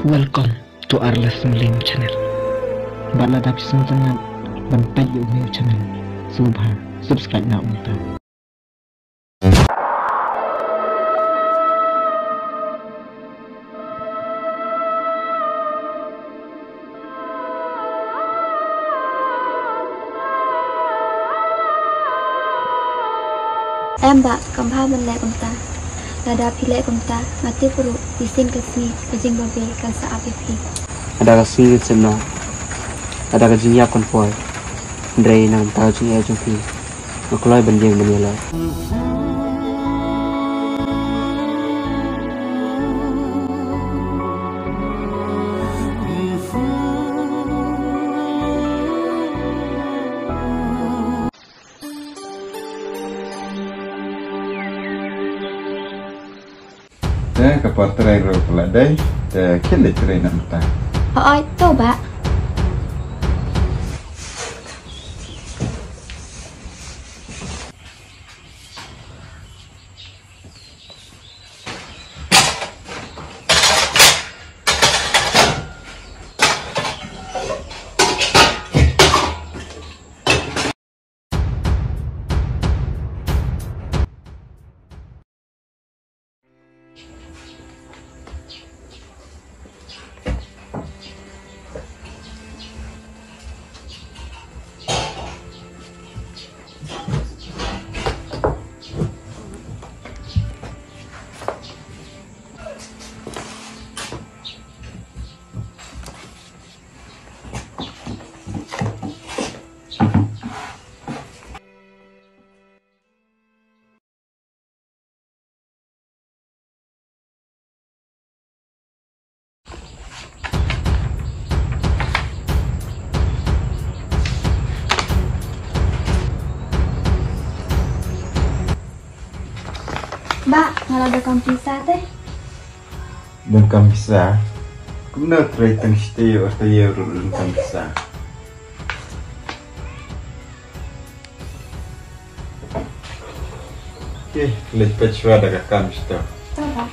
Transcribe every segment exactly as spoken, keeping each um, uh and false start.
Welcome to Arles Mulim channel. Bad lada phi sngewtynnat ban peit ïa u new channel, sngewbha subscribe na mynta. Em bah, kam bha ban leh kumta. Lada phi leh kumta, nga tip ruh, shisien ka sngi, ka jingbabe kan sa ap ïa phi. Lada ka sngi kan sep noh, lada ka jingïap kan poi, hynrei na ka bynta ka jingeh jong phi, nga kloi ban ïeng ban ïaleh. Te ka por trei ruh ka la dei, te khie leit trei na mynta. Hooid, to bah. Bah, nga la donkam pisa te. Donkam pisa? Kumno trei tang shi taïew ar taïew ruh donkam pisa? Ki leit peit shuwa da ka kam shito. To bah.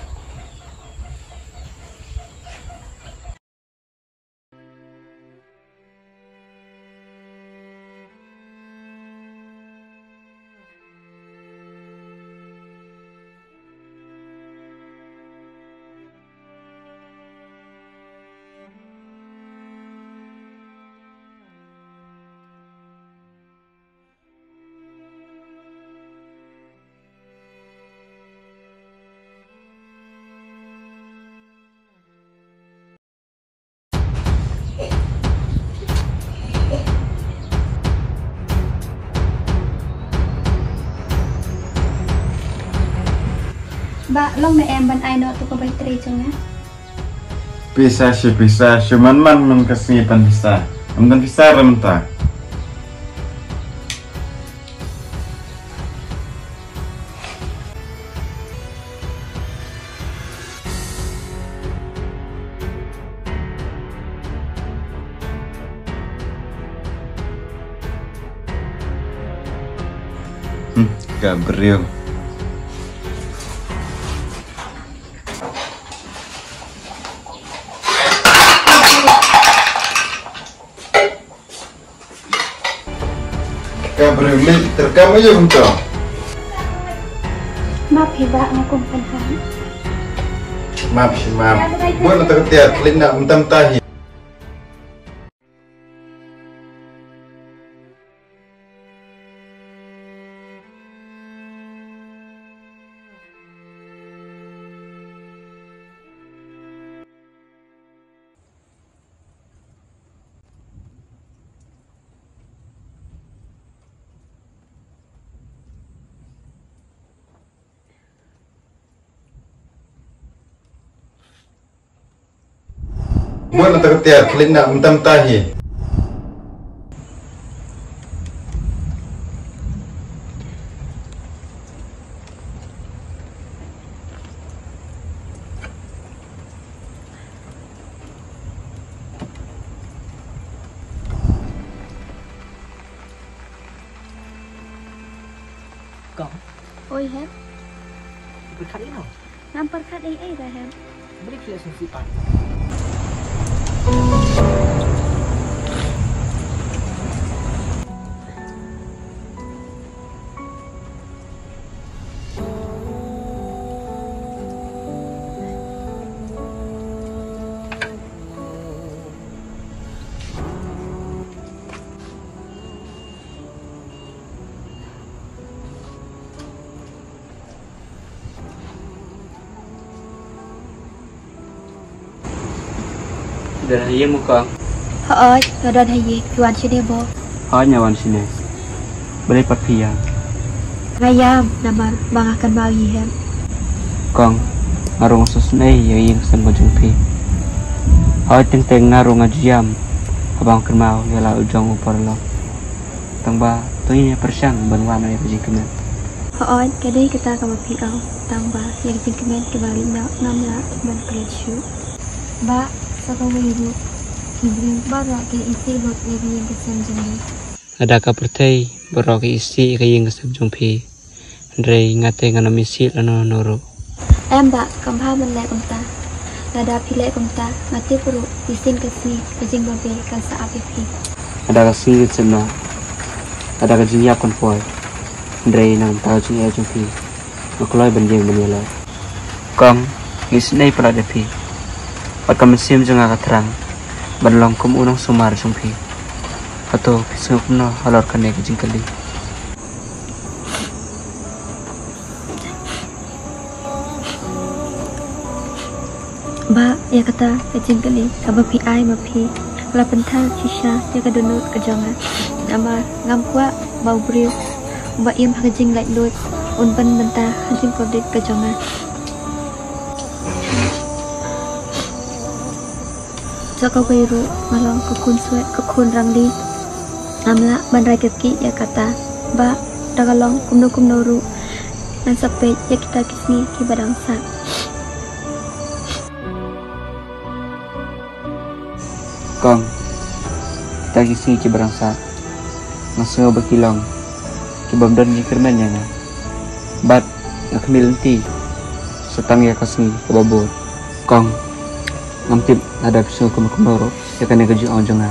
Bah, long ne em ban ai noh tu ka bai trei jong nga? Pisa shi pisa, shu man man man ka sngi pan pisa. Ym don pisa re mynta. Hmm, ka briew. Ka briew leit terekam aïu kumto? Map hi bah, nga kum pynhan. Map shi map. Bun na ta ka tiar, klik na mynta mynta hi. Bun na ta ka tiar, klik na mynta mynta hi. Kong. Oi, Hem. Pyrkhat ïa no? Ngam pyrkhat ei ei da, Hem. Beli klik sngewsih pat. Don ha ïing mo kong? Hooid, nga don ha ïing. Phi wan shane mo? Hooid, nga wan shane. Balei pat phi ïam? Nga ïam namar ba nga kynmaw ïa phi. Kong, nga ruh nga sngewsynei ïa ka ïing ka sem ka jong phi. Hooid, teng teng nga ruh nga ju ïam haba nga kynmaw ïa la u jong u paralok. Tang ba to ngin ïa pyrshang ban wan ïa ka jingkmen. Hooid, ka dei kata kaba phi ong. Tang ba ïa ka jingkmen kaba leit noh ngam lah ban klet shuh. Bah, sa kawei ruh, ki briew baroh ki isih lut ïa ka ïing ka sem jong ngi. Lada ka pyrthei baroh ki isih ïa ka ïing ka sem jong phi, hynrei nga te ngan ym isih lano lano ruh. Em bah, kam bha ban leh kumta. Lada phi leh kumta, nga tip ruh, shisien ka sngi ka jingbabe kan sa ap ïa phi. Lada ka sngi kan sep noh, lada ka jingïap kan poi, hynrei na ka bynta ka jingeh jong phi, nga kloi ban ïeng ban ïaleh. Kong, nga isynei palat ïa phi. Bad ka mynsiem jong nga ka thrang ban long kum u nongsumar jong phi. Hato phi sngew kumno halor kane ka jingkylli? Bah, ïa kata ka jingkylli kaba phi ai ma phi, ka la pynthang shisha ïa ka dohnud ka jong nga. Namar ngam kwah ba u briew uba im ha ka jinglaitluid un pynbynta ha ka jingkordit ka jong nga. Sa kawei ruh, nga long ka khun swet, ka khun rangli. Ngam lah ban rai kyrkieh ïa kata. Bah, da ka long kumno kumno ruh, ngan sa peit ïa kita ki sngi kiba dang sah. Kong, kita ki sngi kiba dang sah, nga sngew ba ki long kibym don jingkyrmen ïa nga. Bad nga khmih lynti sa tang ïa ka sngi kaba bud. Kong, ngam tip lada phi sngew kumno kumno ruh ïa kane ka jingong jong nga.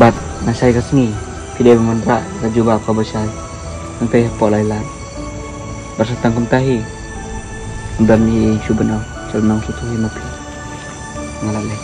Bad nga shai ka sngi phi dei ban wanrah ïa ka jubab kaba shai. Ngan peit hapoh lai lad. Bad sa tang kumta hi, ngam don ei ei shuh ban ong. Sa lynnong shuh shuh hi ma phi. Nga la leh.